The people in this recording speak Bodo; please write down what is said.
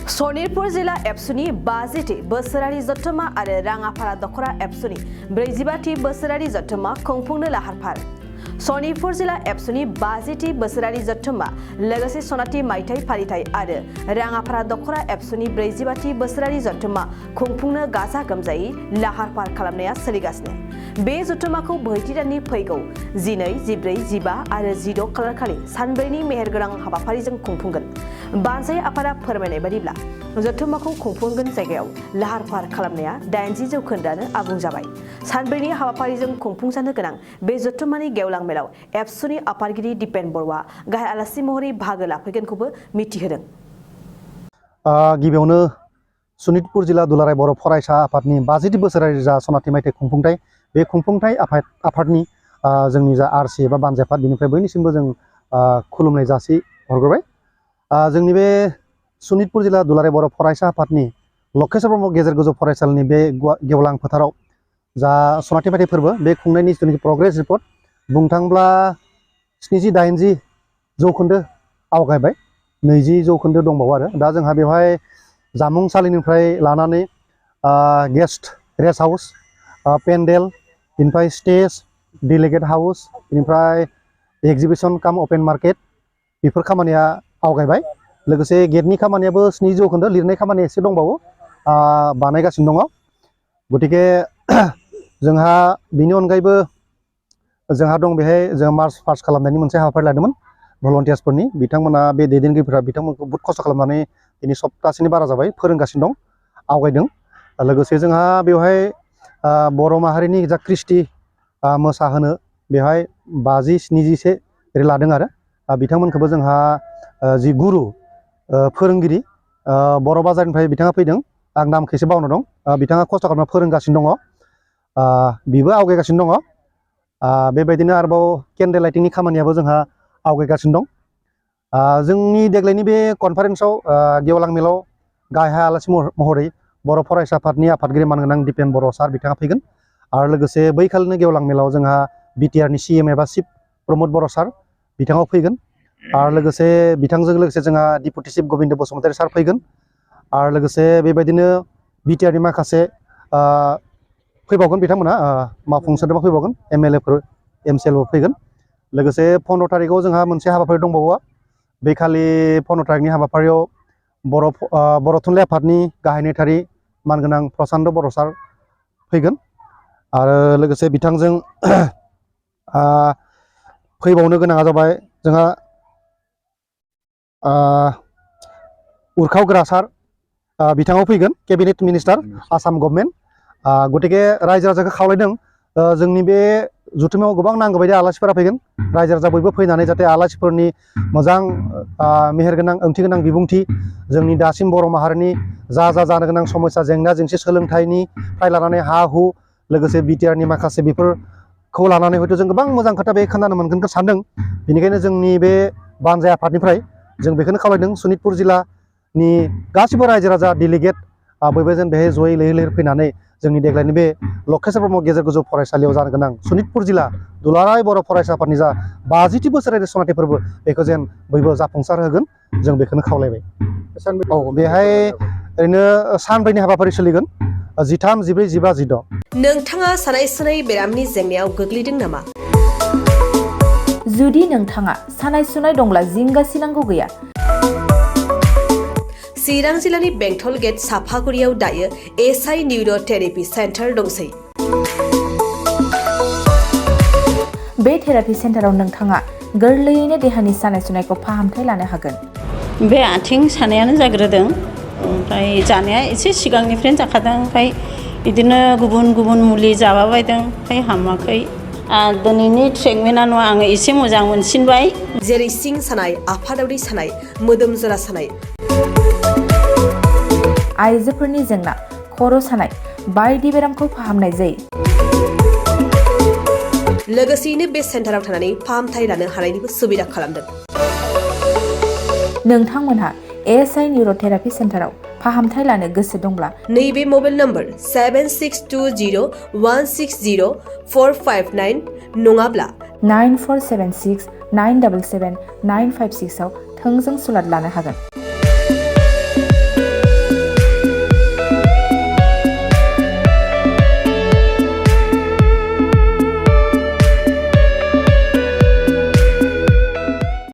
सनितपुर जिला एबसुनि 50थि बोसोरारि जथुम्मा आरो राङापारा दखरा एबसुनि 45थि बोसोरारि जथुम्मा खुंफुंनो लाहार-फाहार। सनितपुर जिला एबसुनि 50थि बोसोरारि जथुम्मा लोगोसे सनाथि मायथाइ फालिथाय आरो राङापारा दखरा एबसुनि 45थि बोसोरारि जथुम्मा खुंफुंनो गाजा गोमजायै लाहार-फाहार खालामनाया सोलिगासिनो। बे जथुम्माखौ बोहैथि दाननि फैगौ 12, 14, 15 आरो 16 खालारखालि सानब्रैनि मेहेरगोनां हाबाफारिजों खुंफुंगोन। बानजाय आफादा फोरमायनाय बायदिब्ला जथुम्माखौ खुंफुंगोन जायगायाव लाहार-फाहार खालामनाया 80% आबुं जाबाय। सानब्रैनि हाबाफारिजों खुंफुंजानो गोनां बे जथुम्मानि गेवलां मेलाव एबसुनि आफादगिरि दिपेन बर'आ गाहाय आलासि महरै बाहागो लाफैगोनखौबो मिथिहोदों। गिबियावनो सनितपुर जिल्ला दुलाराय बर' फरायसा आफादनि 50थि बोसोरारि जा सनाथि मायथाइ खुंफुंथाय बे खुंफुंथाय आफादनि जोंनि जा आरसि एबा बानजाय आफाद बेनिफ्राय बयनिसिमबो जों खुलुमनाय जासि हरग्रोबाय। जोंनि बे सनितपुर जिल्ला दुलाराय बर' फरायसा आफादनि लकेश्वर ब्रह्म गेजेर गोजौ फरायसालिनि बे गेवलां फोथाराव जा सनाथि मायथाइ फोरबो बे खुंनायनि जिथुनाखि प्रग्रेस रिपर्ट बुंनो थाङोब्ला 70-80% आवगायबाय, 20% दंबावो आरो दा जोंहा बेवहाय जामुंसालिनिफ्राय लानानै गेस्ट रेस्ट हाउस, पेन्डेल, बेनिफ्राय स्टेज, डेलिगेट हाउस, बेनिफ्राय एक्जिबिसन काम अपेन मार्केट बेफोर खामानिया आवगायबाय। लोगोसे गेटनि खामानियाबो 70%, लिरनाय खामानिया एसे दंबावो, बानायगासिनो दङ। गतिके जोंहा बेनि अनगायैबो जोंहा दं बेहाय जों मार्च पास्ट खालामनायनि मोनसे हाबाफारि लादोंमोन भलन्टियार्सफोरनि। बिथांमोना बे दैदेनगिरिफोरा बिथांमोनखौ बहुत खस्थ' खालामनानै दिनै सप्तासेनि बारा जाबाय फोरोंगासिनो दं, आवगायदों। लोगोसे जोंहा बेवहाय बर' माहारिनि जा कृष्टि मोसाहोनो बेवहाय 50-70 ओरै लादों आरो बिथांमोनखौबो जोंहा जि गुरु फोरोंगिरि बर' बाजारनिफ्राय बिथाङा फैदों, आं नामखौ एसे बावना दं, बिथाङा खस्थ' खालामना फोरोंगासिनो दङ, बिबो आवगायगासिनो दङ। बेबायदिनो आरोबाव केन्डेल लाइटिंनि खामानियाबो जोंहा आवगायगासिनो दं। जोंनि देग्लायनि बे कनफारेन्सआव गेवलां मेलाव गाहाय आलासि महरै बर' फरायसा आफादनि आफादगिरि मानगोनां दिपेन बर' सार बिथाङा फैगोन। आरो लोगोसे बैखालिनो गेवलां मेलाव जोंहा बिटिआरनि CM एबा चिफ प्रमद बर' सार बिथाङा फैगोन। आरो लोगोसे बिथांजों लोगोसे जोंहा डिपुटि चिफ गबिन्द बसुमतारी सार फैगोन। आरो लोगोसे बेबायदिनो बिटिआरनि माखासे फैबावगोन, बिथांमोना मावफुं सोद्रोमा फैबावगोन, MLAफोर MCLबो फैगोन। लोगोसे 15 थारिखआव जोंहा मोनसे हाबाफारि दंबावो। बेखालि 15 थारिखनि हाबाफारियाव बर' थुनलाइ आफादनि गाहाय नेहाथारि मानगोनां प्रसान्त बर' सार फैगोन। आरो लोगोसे बिथांजों फैबावनो गोनाङा जाबाय जोंहा उरखाव गोरा सार बिथाङाव फैगोन, केबिनेट मिनिस्टार आसाम गभर्नमेन्ट। गतिके रायजो राजाखौ खावलायदों जोंनि बे जथुम्मायाव गोबां नांगौ बायदि आलासिफोरा फैगोन, रायजो राजा बयबो फैनानै जाहाथे आलासिफोरनि मोजां मेहेरगोनां ओंथि गोनां बिबुंथि, जोंनि दासिम बर' माहारिनि जा जानो गोनां समस्या जेंना जेंसि सोलोंथाइनिफ्राय लानानै हा हु लोगोसे बिटिआरनि माखासे बेफोरखौ लानानै हयथ' जों गोबां मोजां खोथा बे खोनानो मोनगोनखौ सानदों। बेनिखायनो जोंनि बे बानजाय आफादनिफ्राय जों बेखौनो खावलायदों सनितपुर जिल्लानि गासिबो रायजो राजा डेलिगेट बयबो जेन बेहाय जयै लैहोर लैहोर फैनानै जोंनि देग्लायनि बे लकेश्वर ब्रह्म गेजेर गोजौ फरायसालियाव जानो गोनां सनितपुर जिल्ला दुलाराय बर' फरायसा आफादनि जा 50थि बोसोरारि सनाथि फोरबो बेखौ जेन बयबो जाफुंसार होगोन, जों बेखौनो खावलायबाय। औ, बेहाय ओरैनो सानब्रैनि हाबाफारि सोलिगोन, 13, 14, 15, 16। नोंथाङा सानाय सुनाय बेरामनि जेंनायाव गोग्लैदों नामा? जुदि नोंथाङा सानाय सुनाय दंब्ला जिंगा सिनांगौ गैया। चिरां जिल्लानि बेंटल गेट साफागुरियाव दायो SI निउर' थेरापि सेन्टार दंसै। बे थेरापि सेन्टाराव नोंथाङा गोरलैयैनो देहानि सानाय सुनायखौ फाहामथाय लानो हागोन। बे आथिं सानायानो जाग्रोदों, ओमफ्राय जानाया एसे सिगांनिफ्रायनो जाखादों, ओमफ्राय बिदिनो गुबुन गुबुन मुलि जाबाबायदों, ओमफ्राय हामाखै। दिनैनि ट्रिटमेन्टआ आङो एसे मोजां मोनसिनबाय। जेरै सिं सानाय, आफादावरि सानाय, मोदोम जरा सानाय, आइजोफोरनि जेंना, खर' सानाय बायदि बेरामखौ फाहामनाय जायो। लोगोसेयैनो बे सेन्टाराव थानानै फाहामथाय लानो हानायनिबो सुबिदा खालामदों। नोंथांमोनहा SI निउर' थेरापि सेन्टाराव फाहामथाय लानो गोसो दंब्ला नैबे मबाइल नम्बर 7620160459 नङाब्ला 9476977956 आव थोंजों सुलाद लानो हागोन।